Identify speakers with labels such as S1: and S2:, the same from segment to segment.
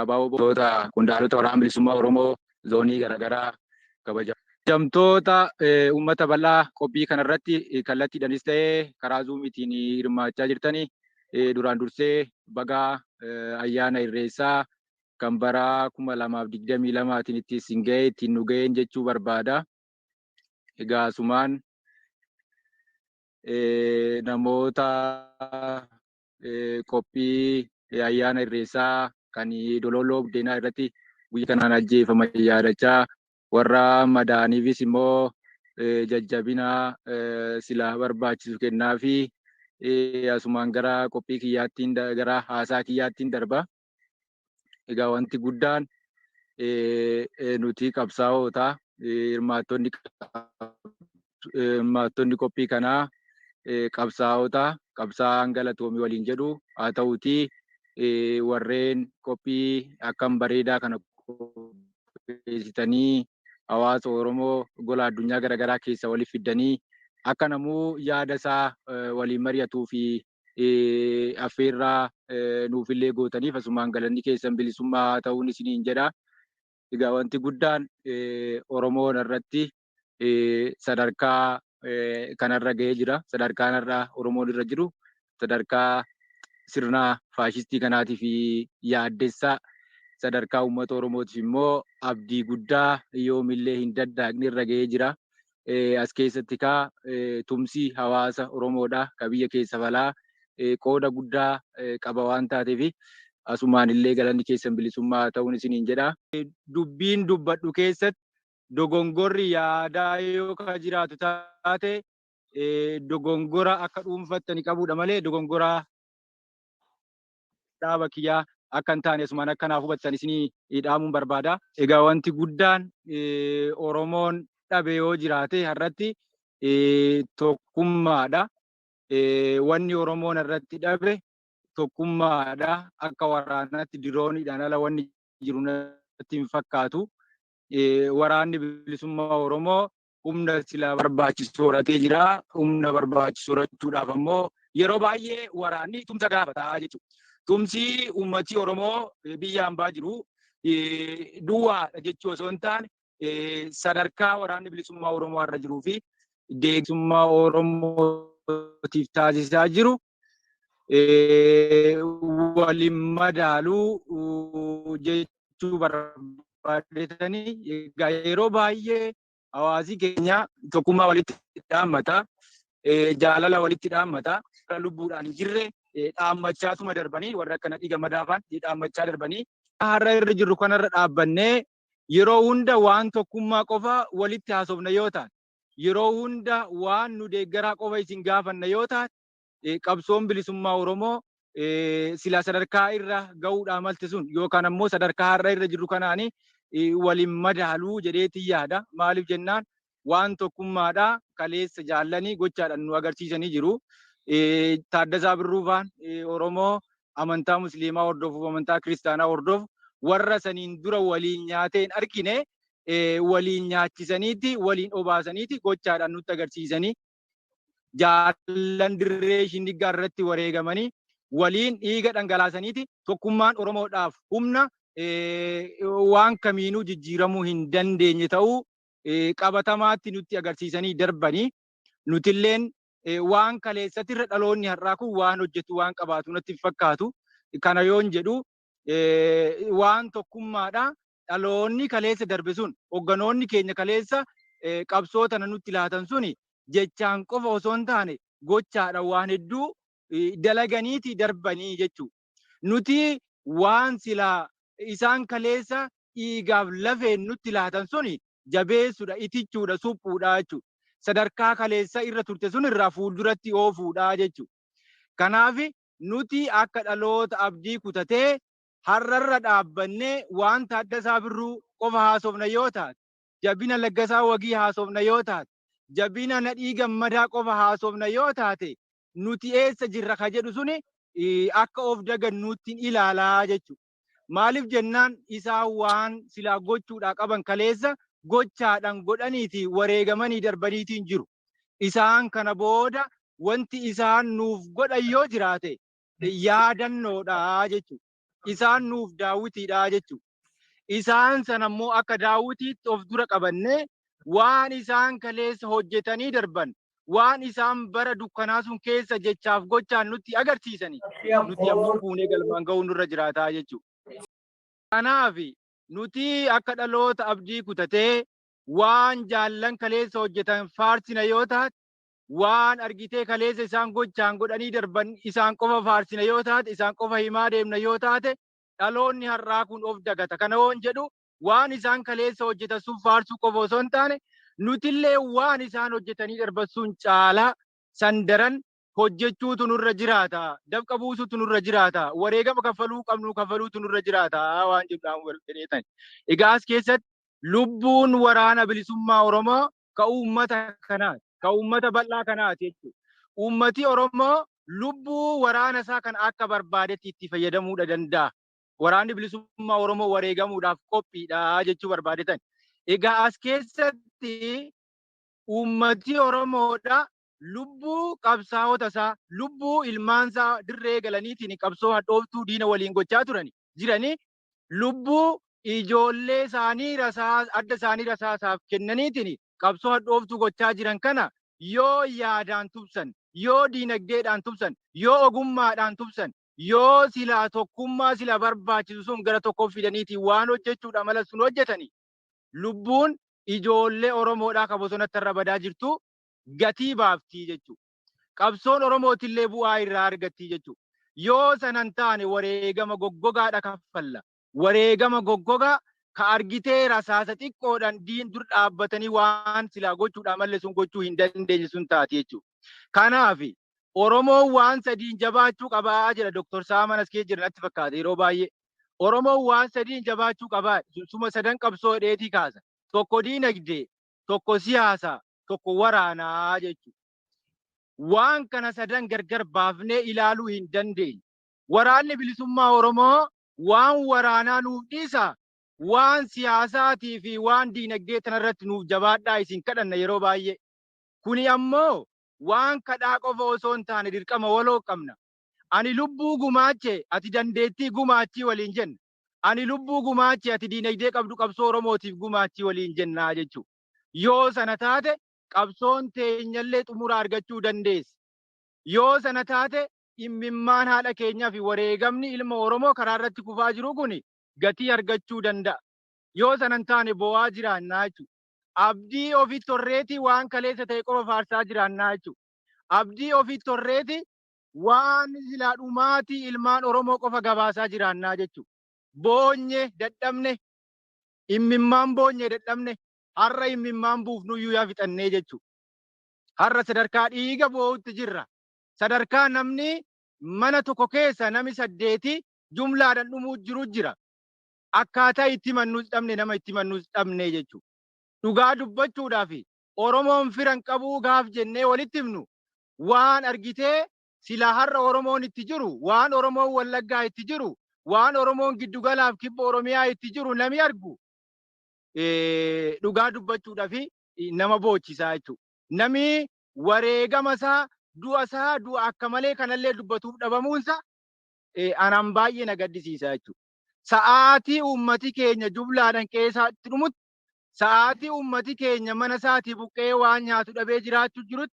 S1: Abaaboo qondaalota Waraana Bilisummaa Oromoo zoonii garaagaraa kabajamtoota uummata bal'aa qophii kanarratti kallattiidhaanis ta'ee karaa zuumiitiin hirmaachaa jirtanii, duraan dursee bagaa ayyaana Irreessaa kan bara 2022tiin itti isin ga'e, ittiin nu ga'een jechuu barbaada. Egaa asumaan namoota qophii ayyaana Irreessaa kan Dololoo Buddeenaa irratti guyyaa kanaan ajjeefaman yaadachaa, warra madaaniifis immoo jajjabina silaa barbaachisu kennaa fi asumaan gara qophii kiyyaattiin, gara haasaa kiyyaattiin darba. Egaa wanti guddaan nuti qabsaa'oota, hirmaattonni qophii kanaa qabsaa'ota, qabsaa'aan galatoomii waliin jedhu haa ta'uutii, warreen qophii akkam bareedaa kana qopheessitanii hawaasa Oromoo gola addunyaa garaagaraa keessa waliif fiddanii akka namuu yaada isaa waliin mari'atuu fi affeerraa nuufillee gootaniif asumaan galanni keessan bilisummaa ta'uun isiniin jedha. Egaa wanti guddaan Oromoon irratti sadarkaa kanarra ga'ee jira. Sadarkaan har'a Oromoon irra jiru sadarkaa sirna faashistii kanaatiif yaaddessaa, sadarkaa uummata Oromootiif immoo abdii guddaa yoomillee hin daddaaqne irra ga'ee jira. As keessatti kaa tumsi hawaasa Oromoodha ka biyya keessa falaa qooda guddaa qaba waan taateef asumaan illee galanni keessan bilisummaa ta'uun isiniin jedha. Dubbiin dubbadhu keessatti dogongorri yaadaa yoo ka jiraatu taate, dogongora akka dhuunfattani qabudha malee dogongora dhaaba kiyyaa akka hin taane asumaan akka naaf hubattan isinii dhaamuun barbaada. Egaa wanti guddaan Oromoon dhabe yoo jiraate har'atti tokkummaadha. Wanni Oromoon irratti dhabe tokkummaadha. Akka waraanaatti dirooniidhaan ala wanni jiru natti hin fakkaatu. Waraanni Bilisummaa Oromoo humna silaa barbaachisu horatee jira. Humna barbaachisu horachuudhaaf ammoo yeroo baay'ee waraanni tumsa gaafata jechuudha. Tumsi uummati Oromoo biyya hambaa jiru duwwaadha jechuu osoo hin taane, sadarkaa Waraanni Bilisummaa Oromoo har'a jiruu fi deeggarsa Oromootiif taasisaa jiru waliin madaaluu jechuu barbaadetanii. Egaa yeroo baay'ee hawaasi keenya tokkummaa walitti dhaammata, jaalala walitti dhaammata, lubbuudhaan hin jirre dhaammachaatuma darbanii, warra akka Nadhii Gammadaa fa'aan dhaammachaa darbanii. Har'a irra jirru kanarra dhaabbannee yeroo hunda waan tokkummaa qofa walitti haasofna yoo taate, yeroo hunda waan nu deeggaraa qofa isin gaafanna yoo taate, qabsoon bilisummaa Oromoo silaa sadarkaa irra ga'uudhaa malte sun yookaan ammoo sadarkaa har'a irra jirru kanaani waliin madaaluu jedheetiin yaada. Maaliif jennaan, waan tokkummaadhaa kaleessa jaallanii gochaadhaan nu agarsiisanii jiru. Taaddasaa Birruu faan Oromoo amantaa Musliimaa hordofuuf, amantaa Kiristaanaa hordofu warra saniin dura waliin nyaatee hin argine waliin nyaachisaniiti, waliin obaasaniiti, gochaadhaan nutti agarsiisanii, jaallan dirree Shindiggaa irratti wareegamanii waliin dhiiga dhangalaasaniiti tokkummaan Oromoodhaaf humna waan kamiinuu jijjiiramuu hin dandeenye ta'uu qabatamaatti nutti agarsiisanii darbanii. Nutilleen waan kaleessatti irra dhaloonni har'aa kun waan hojjetu waan qabaatu natti hin fakkaatu. Kana yoon jedhu, waan tokkummaadha. Dhaloonni kaleessa darbe sun, hogganoonni keenya kaleessa qabsoo tana nutti laatan suni jechaan qofa osoo hin taane gochaadha waan hedduu dalaganiiti darbanii jechuudha. Nuti waan silaa isaan kaleessa dhiigaaf lafeen nutti laatan suni jabeessuudha, itichuudha, suphuudha jechuudha. Sadarkaa kaleessa irra turte sun irraa fuulduratti oofuudha jechuudha. Kanaaf nuti akka dhaloota abdii kutatee har'arra dhaabbannee waan Taaddasaa Birruu qofa haasofna yoo taate, jabina Laggasaa Wagii haasofna yoo taate, jabina Nadhii Gammadaa qofa haasofna yoo taate, nuti eessa jirra ka jedhu suni akka of dagannuutti ilaalaa jechuudha. Maaliif jennaan, isaan waan silaa gochuudhaa qaban kaleessa gochaadhaan godhaniiti wareegamanii darbaniitiin jiru. Isaan kana booda wanti isaan nuuf godhan yoo jiraate yaadannoodha jechuudha. Isaan nuuf daawwitiidha jechuudha. Isaan sana immoo akka daawwitiitti of dura qabannee waan isaan kaleessa hojjetanii darban, waan isaan bara dukkanaa sun keessa jechaaf gochaan nutti agarsiisani, nuti ammoo fuunee galmaan ga'uu nurra jiraataa jechuudha. Kanaaf nuti akka dhaloota abdii kutatee waan jaallan kaleessa hojjetan faarsina yoo taate, waan argitee kaleessa isaan gochaan godhanii darban isaan qofa faarsina yoo taate, isaan qofa himaa deemna yoo taate, dhaloonni har'aa kun of dagata. Kana yoon jedhu, waan isaan kaleessa hojjetan sun faarsuu qofa osoo hin taane, nutillee waan isaan hojjetanii darban sun caalaa san daran hojjechuutu nurra jiraata. Dafqa buusuutu nurra jiraata. Wareegama kaffaluu qabnu kaffaluutu nurra jiraata waan jedhuudhaan wal fedheetan. Egaa as keessatti lubbuun waraana bilisummaa Oromoo ka uummata kanaati. Ka uummata bal'aa kanaati jechuudha. Uummati Oromoo lubbuu waraana isaa kana akka barbaadetti itti fayyadamuudha danda'a. Waraanni bilisummaa Oromoo wareegamuudhaaf qophiidha jechuu barbaadetan. Egaa as keessatti uummati Oromoodha lubbuu qabsaa'ota isaa, lubbuu ilmaan isaa dirree galaniitiin qabsoo hadhooftuu diina waliin gochaa turani jiranii, lubbuu ijoollee isaanii rasaa adda isaanii rasaasaaf kennaniitiin qabsoo hadhooftuu gochaa jiran kana yoo yaadaan tumsan, yoo diinagdeedhaan tumsan, yoo ogummaadhaan tumsan, yoo silaa tokkummaa sila barbaachisu sun gara tokko fidaniitiin waan hojjechuudha mala sun hojjetanii, lubbuun ijoollee Oromoodhaa ka bosonatti irra badaa jirtu gatii baaftii jechuudha. Qabsoon Oromootillee bu'aa irraa argattii jechuudha. Yoo sanan taane wareegama goggogaadha kaffalla. Wareegama goggogaa ka argitee rasaasa xiqqoodhaan diin dur dhaabbatanii waan silaa gochuudha malee sun gochuu hin dandeenye sun taati jechuudha. Kanaaf Oromoon waan sadiin jabaachuu qabaa jedha Dr. Saaman as keessa jira natti fakkaata yeroo baay'ee. Oromoon waan sadiin jabaachuu qabaa, suma sadan qabsoo dheetii kaasa. Tokko diinagdee, tokko siyaasa, tokko waraanaa jechuudha. Waan kana sadan gargar baafnee ilaaluu hin dandeenye. Waraanni bilisummaa Oromoo waan waraanaa nuuf dhiisa, waan siyaasaatii fi waan diinagdee tanarratti nuuf jabaadhaa isin kadhanna yeroo baay'ee. Kuni ammoo waan kadhaa qofa osoo hin taane dirqama waloo qabna. Ani lubbuu gumaache, ati dandeettii gumaachii waliin jenna. Ani lubbuu gumaache, ati diinagdee qabdu qabsoo Oromootiif gumaachii waliin jennaa jechuudha. Yoo sana taate qabsoon teenyallee xumura argachuu dandeessi. Yoo sana taate dhimmimmaan haadha keenyaa fi wareegamni ilma Oromoo karaa irratti kufaa jiru kun gatii argachuu danda'a. Yoo sana hin taane bo'aa jiraannaa jechuudha. Abdii ofitti horreetii waan kaleessa ta'e qofa faarsaa jiraannaa jechuudha. Abdii ofitti horreetii waan silaa dhumaatii ilmaan Oromoo qofa gabaasaa jiraannaa jechuudha. Boonye dadhabne, immimmaan boonye dadhabne, har'a immimmaan buufnuyyuu yaa fixannee jechuudha. Har'a sadarkaa dhiiga boo'utti jirra. Sadarkaa namni mana tokko keessa nami 8 jumlaadhaan dhumuu jiru jira. Akkaataa itti mannus dhabne, nama itti mannus dhabne jechuudha. Dhugaa dubbachuudhaaf, Oromoon firan qabuu gaaf jennee walitti himnu, waan argitee silaa har'a Oromoon itti jiru, waan Oromoon Wallaggaa itti jiru, waan Oromoon giddugalaaf kibba Oromiyaa itti jiru nami argu dhugaa dubbachuudhaaf nama boochisaa jechuudha. Nami wareegama isaa, du'a isaa, du'a akka malee kanallee dubbatuuf dhabamuunsa anaan baay'ee na gaddisiisa jechuudha. Sa'aatii uummati keenya jumlaadhaan qe'eesaatti dhumutti, sa'aatii uummati keenya mana isaatii buqqee waan nyaatu dhabee jiraachuu jirutti,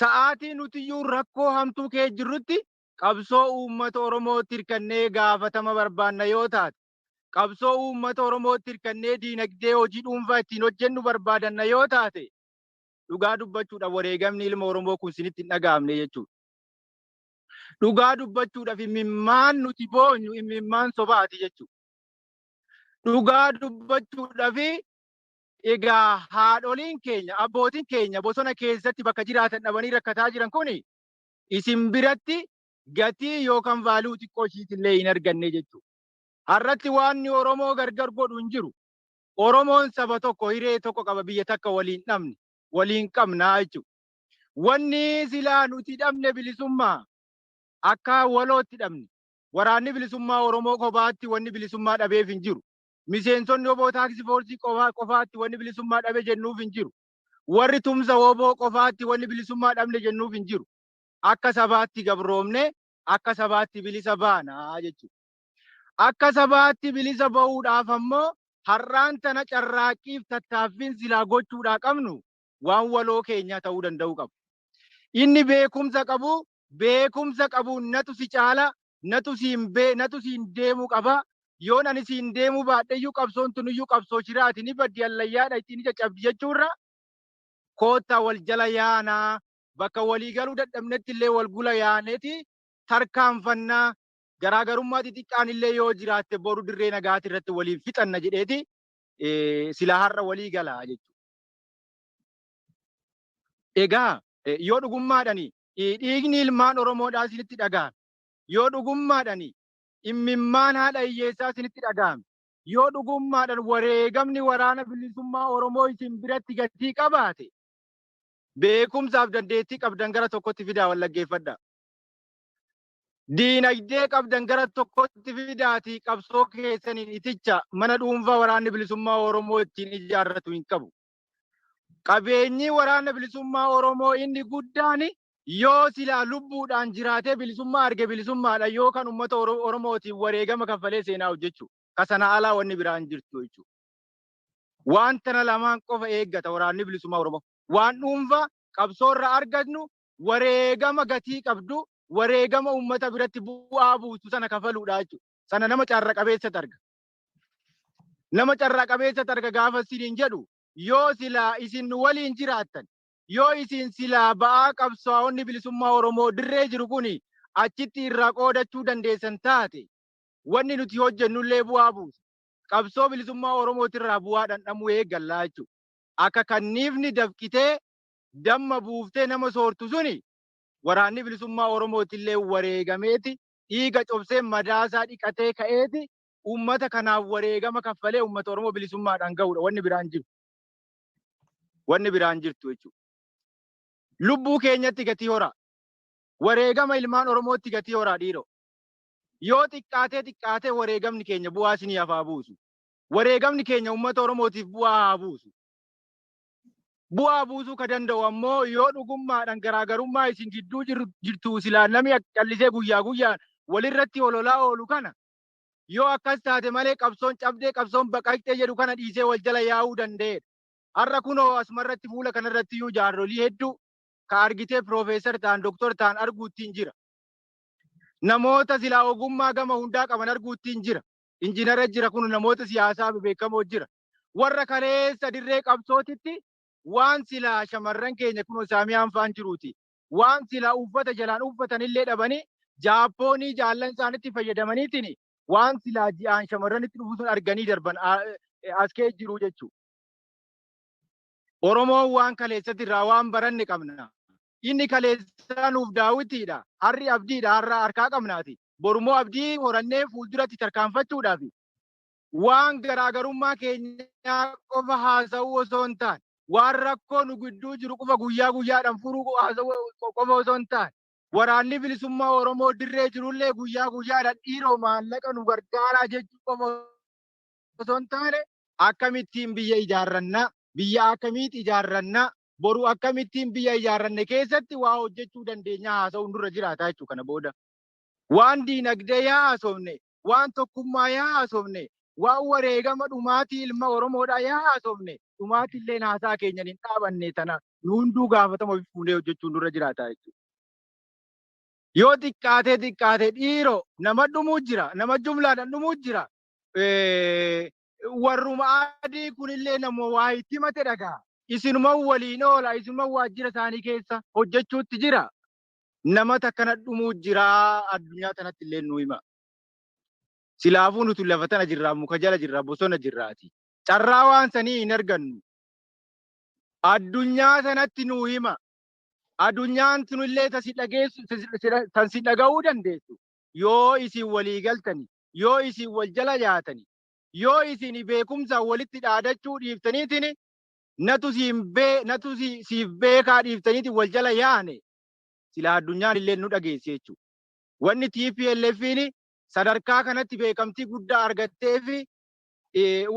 S1: sa'aatii nutiyyuu rakkoo hamtuu kee jirrutti, qabsoo uummata Oromootti hirkannee gaafatama barbaanna yoo taate, qabsoo uummata Oromootti hirkannee diinagdee hojii dhuunfaa ittiin hojjennu barbaadanna yoo taate, dhugaa dubbachuudhaaf wareegamni ilma Oromoo kun sinitti hin dhaga'amne jechuudha. Dhugaa dubbachuudhaaf imimmaan nuti boonyu imimmaan sobaati jechuudha. Dhugaa dubbachuudhaaf egaa haadholiin keenya, abbootiin keenya bosona keessatti bakka jiraatan dhabanii rakkataa jiran kuni isin biratti gatii yookaan value xiqqoo ishiitillee hin arganne jechuudha. Har'atti waan Oromoo gargar godhu hin jiru. Oromoon saba tokko, hiree tokko qaba, biyya takka waliin dhabne, waliin qabnaa jechuudha. Wanni silaa nuti dhabne bilisummaa akka walootti dhabne. Waraanni bilisummaa Oromoo kophaatti wanni bilisummaa dhabeef hin jiru. Miseensonni WBO task force qofaatti wanni bilisummaa dhabe jennuuf hin jiru. Warri tumsa WBO qofaatti wanni bilisummaa dhabne jennuuf hin jiru. Akka sabaatti gabroomne, akka sabaatti bilisa baanaa jechuudha. Akka sabaatti bilisa bahuudhaaf ammoo har'aan tana carraaqqiif tattaaffiin silaa gochuudhaa qabnu waan waloo keenyaa ta'uu danda'uu qaba. Inni beekumsa qabu beekumsa qabuun natu si caala, natu siin bee natu siin deemuu qaba. Yoon ani siin deemuu baadheyyuu qabsoon tunuyyuu qabsoo shiraati, ni baddi, hallayyaadha, ittiin ni caccabdi jechuurra, koottaa wal jala yaanaa, bakka walii galuu dadhabnetti illee wal gula yaaneeti tarkaanfannaa, garaagarummaa xixiqqaan illee yoo jiraatte boru dirree nagaati irratti waliin fixanna jedheeti silaa har'a walii galaa jechuudha. Egaa yoo dhugummaadhaan dhiigni ilmaan Oromoodhaa isinitti dhaga'ame, yoo dhugummaadhaan immimmaan haadha hiyyeessaa isinitti dhaga'ame, yoo dhugummaadhaan wareegamni Waraana Bilisummaa Oromoo isin biratti gatii qabaate, beekumsaaf dandeettii qabdan gara tokkotti fidaa wal dhaggeeffadhaa. Diinagdee qabdan gara tokkotti fidaatii qabsoo keessaniin iticha. Mana dhuunfaa Waraanni Bilisummaa Oromoo ittiin ijaarratu hin qabu. Qabeenyi Waraana Bilisummaa Oromoo inni guddaan yoo silaa lubbuudhaan jiraatee bilisummaa arge, bilisummaadha yoo kan uummata Oromootiin wareegama kaffalee seenaa hojjechuu. Kasana alaa wanni biraan jirtu jechuudha. Waan tana lamaan qofa eeggata Waraanni Bilisummaa Oromoo. Waan dhuunfaa qabsoorra argannu wareegama gatii qabdu, wareegama uummata biratti bu'aa buustu sana kafaluudha jechuudha. Sana nama carra qabeessatti arga. Nama carra qabeessatti arga gaafa isiniin jedhu, yoo silaa isin nu waliin jiraattan, yoo isin silaa ba'aa qabsaa'onni bilisummaa Oromoo dirree jiru kuni achitti irraa qoodachuu dandeessan taate, wanni nuti hojjennullee bu'aa buusa. Qabsoo bilisummaa Oromootirraa bu'aa dhandhamuu eeggallaa jechuudha. Akka kanniifni dafqitee damma buuftee nama soortu suni, Waraanni Bilisummaa Oromootillee wareegameeti dhiiga cobsee madaasaa dhiqatee ka'eeti uummata kanaaf wareegama kaffalee uummata Oromoo bilisummaadhaan ga'uudha. Wanni biraan jiru. Wanni biraan jirtu jechuudha. Lubbuu keenyatti gatii horaa. Wareegama ilmaan Oromootti gatii horaa, dhiiroo. Yoo xiqqaatee xiqqaatee wareegamni keenya bu'aa isinii hafaa buusu. Wareegamni keenya uummata Oromootiif bu'aa haa buusu. Bu'aa buusuu ka danda'u ammoo yoo dhugummaadhaan garaagarummaa isin gidduu jirtu silaa namni callisee guyyaa guyyaan walirratti ololaa oolu kana, yoo akkas taate malee qabsoon cabdee, qabsoon baqaqxee jedhu kana dhiisee wal jala yaa'uu danda'edha. Har'a kunoo asumarratti fuula kanarratti iyyuu jaarsolii hedduu ka argitee piroofeesar ta'an, doktor ta'an arguuttiin jira. Namoota silaa ogummaa gama hundaa qaban arguuttiin jira. Injiinara jira, kun namoota siyaasaa bebeekamoo jira. Warra kaleessa dirree qabsootitti waan silaa shamarran keenya kunoo Saamiyaan faan jiruuti. Waan silaa uffata jalaan uffatan illee dhabanii Jaappoonii jaallan isaanitti fayyadamaniitiin waan silaa ji'aan shamarranitti dhufu sun arganii darban as kee jiru jechuudha. Oromoon waan kaleessatti irraa waan baranne qabna. Inni kaleessaa nuuf daawwitiidha. Harri abdiidha. Har'a harkaa qabnaati. Borumoo abdii horannee fuulduratti tarkaanfachuudhaaf waan garaagarummaa keenyaa qofa haasa'uu osoo hin taane, waan rakkoo nu gidduu jiru qofa guyyaa guyyaadhaan furuu haasa'uu qofa osoo hin taane, Waraanni Bilisummaa Oromoo dirree jirullee guyyaa guyyaadhaan dhiiroo maallaqa nu gargaaraa jechuu qofa osoo hin taane, akkamittiin biyya ijaarrannaa, biyya akkamiit ijaarrannaa, boru akkamittiin biyya ijaarranne keessatti waa hojjechuu dandeenya haasa'uun dura jiraata jechuu kana booda. Waan diinagdee yaa haasofne, waan tokkummaa yaa haasofne, waan wareegama dhumaatii ilma Oromoodhaa yaa haasofne, dhumaatilleen haasaa keenyan hin dhaabanne tana nu hunduu gaafatama ofii fuunee hojjechuun dura jiraata jechuudha. Yoo xiqqaatee xiqqaatee dhiiroo nama dhumuu jira, nama jumlaadhaan dhumuu jira. Warruma adii kunillee nama waa itti himate dhagaa. Isinuma waliin oola, isinuma waajjira isaanii keessa hojjechuutti jira. Nama takkana dhumuu jira, addunyaa tanatti illee nu hima. Silaafuu nuti lafa tana jirraa, muka jala jirra, bosona jirraati. Carraa waan sanii hin argannu. Addunyaa sanatti nu hima. Addunyaan tunillee tasi dhageessu, tan si dhaga'uu dandeessu. Yoo isin walii galtani, yoo isin wal jala yaatani, yoo isin beekumsaan walitti dhaadachuu dhiiftaniitiin natu siin bee natu siif beekaa dhiiftaniitiin wal jala yaane, sila addunyaan illee nu dhageessi jechuudha. Wanni TPLF'n sadarkaa kanatti beekamtii guddaa argattee fi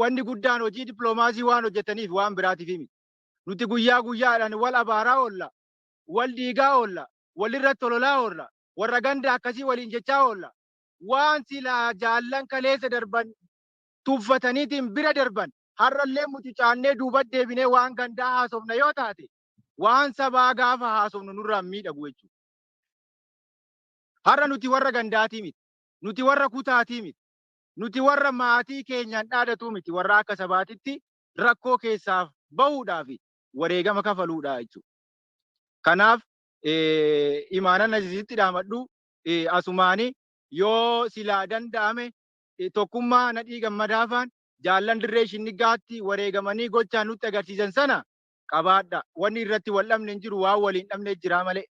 S1: wanni guddaan hojii dippiloomaasii waan hojjetaniif, waan biraatiif miti. Nuti guyyaa guyyaadhaan wal abaaraa oolla, wal diigaa oolla, walirratti ololaa oolla, warra ganda akkasii waliin jechaa oolla. Waan silaa jaallan kaleessa darban tuffataniitiin bira darban har'allee mucucaannee duuba deebinee waan gandaa haasofna yoo taate, waan sabaa gaafa haasofnu nurraan miidhagu jechuudha. Har'a nuti warra gandaatii miti. Nuti warra kutaatii miti. Nuti warra maatii keenyaan dhaadatuu miti. Warra akka sabaatitti rakkoo keessaaf bahuudhaaf wareegama kafaluudha jechuudha. Kanaaf imaanan asitti dhaamadhu, asumaani yoo silaa danda'ame tokkummaa Nadhii Gammadaafaan jaallan Dirree Shinniggaatti wareegamanii gochaa nutti agarsiisan sana qabaadha. Wanni irratti wal dhabne hin jiru, waan waliin dhabne jira malee.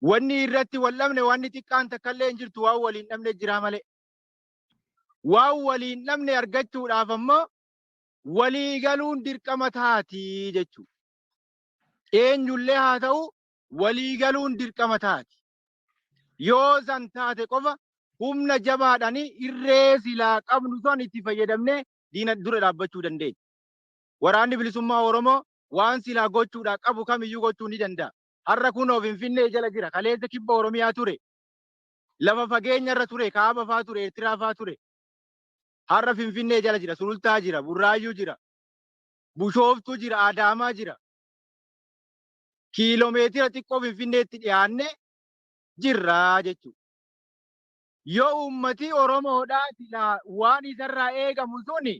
S1: Wanni irratti wal dhabne wanni xiqqaan takkallee hin jirtu, waan waliin dhabne jira malee. Waan waliin dhabne argachuudhaaf ammoo walii galuun dirqama taati jechuudha. Eenyullee haa ta'u, walii galuun dirqama taati. Yoo san taate qofa humna jabaadhaan irree silaa qabnu san itti fayyadamnee diina dura dhaabbachuu dandeenya. Waraanni Bilisummaa Oromoo waan silaa gochuudhaa qabu kamiyyuu gochuu ni danda'a. Har'a kunoo Finfinnee jala jira. Kaleessa kibba Oromiyaa ture. Lafa fageenya irra ture, kaaba faa ture, Eertiraa faa ture. Har'a Finfinnee jala jira, Sulultaa jira, Burraayyuu jira, Bushooftuu jira, Adaamaa jira. Kiiloomeetira xiqqoo Finfinneetti dhiyaannee jirra jechuudha. Yoo uummati Oromoodhaa silaa waan isarraa eegamu suni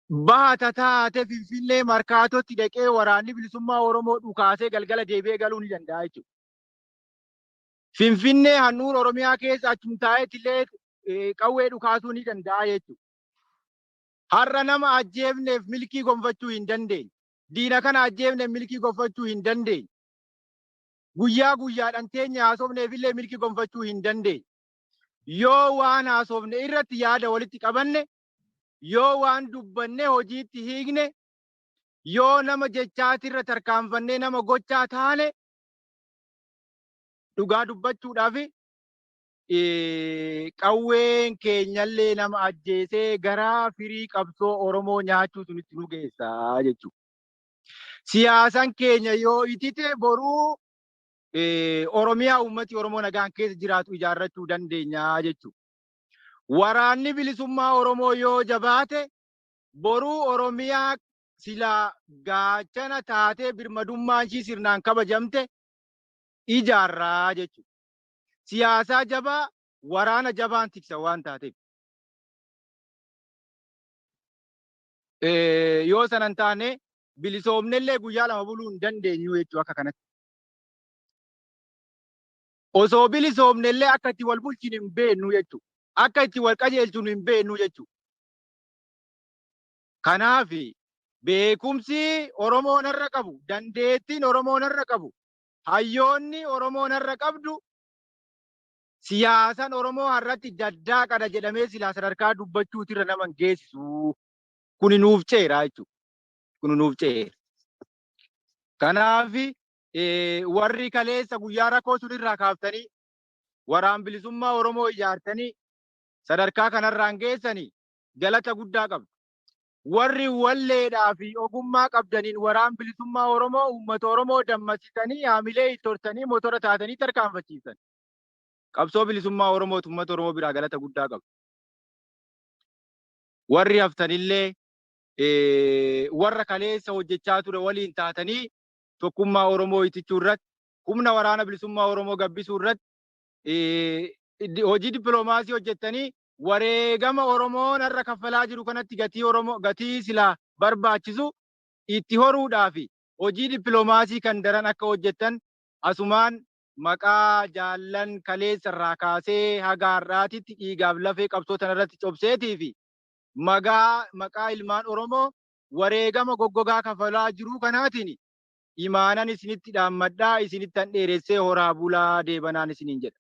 S1: bahata taate, Finfinnee Markaatootti dhaqee Waraanni Bilisummaa Oromoo dhukaasee galgala deebi'ee galuu ni danda'a jechuudha. Finfinnee handhuura Oromiyaa keessa achum taa'eetti illee qawwee dhukaasuu ni danda'a jechuudha. Har'a nama ajjeefneef milkii gonfachuu hin dandeenye. Diina kana ajjeefneef milkii gonfachuu hin dandeenye. Guyyaa guyyaadhaan teenya haasofneef illee milkii gonfachuu hin dandeenye. Yoo waan haasofne irratti yaada walitti qabanne, yoo waan dubbanne hojiitti hiikne, yoo nama jechaatirra tarkaanfannee nama gochaa taane, dhugaa dubbachuudhaaf qawween keenyallee nama ajjeesee garaa firii qabsoo Oromoo nyaachuu sunitti nu geessa jechuudha. Siyaasaan keenya yoo itite, boruu Oromiyaa uummati Oromoo nagaan keessa jiraatu ijaarrachuu dandeenya jechuudha. Waraanni Bilisummaa Oromoo yoo jabaate, boruu Oromiyaa silaa gaachana taatee birmadummaan ishii sirnaan kabajamte ijaarraa jechuudha. Siyaasaa jabaa waraana jabaan tiksa waan taateef. Yoo sana hin taane, bilisoomnellee guyyaa 2 buluu hin dandeenyu jechuudha akka kanatti. Osoo bilisoomnellee akka itti wal bulchinu hin beeknu jechuudha. Akka itti wal qajeelchinu hin beeknu jechuudha. Kanaaf beekumsi Oromoon har'a qabu, dandeettiin Oromoon har'a qabu, hayyoonni Oromoon har'a qabdu, siyaasan Oromoo har'atti daddaaqadha jedhamee silaa sadarkaa dubbachuutirra nama hin geessisu. Kuni nuuf ceera jechuudha. Kuni nuuf ceera. Kanaaf warri kaleessa guyyaa rakkoo sunirraa kaaftanii Waraan Bilisummaa Oromoo ijaartanii sadarkaa kanarraan geessanii galata guddaa qabdu. Warri walleedhaa fi ogummaa qabdaniin Waraan Bilisummaa Oromoo uummata Oromoo dammaqsitanii, haamilee itti hortanii, motora taatanii tarkaanfachiiftan. Qabsoo bilisummaa Oromootu uummata Oromoo biraa galata guddaa qabdu. Warri haftanillee warra kaleessa hojjechaa ture waliin taatanii tokkummaa Oromoo itichuu irratti, humna Waraana Bilisummaa Oromoo gabbisuu irratti hojii dippiloomaasii hojjettanii wareegama Oromoon har'a kaffalaa jiru kanatti gatii Oromoo gatii silaa barbaachisu itti horuudhaa fi hojii dippiloomaasii kan daran akka hojjettan asumaan maqaa jaallan kaleessa irraa kaasee haga har'aatitti dhiigaaf lafee qabsoo tanarratti cobseetii fi maqaa ilmaan Oromoo wareegama goggogaa kafalaa jiruu kanaatiin imaanan isinitti dhaammadhaa, isinittan dheeressee, horaa bulaa deebanaan isiniin jedha.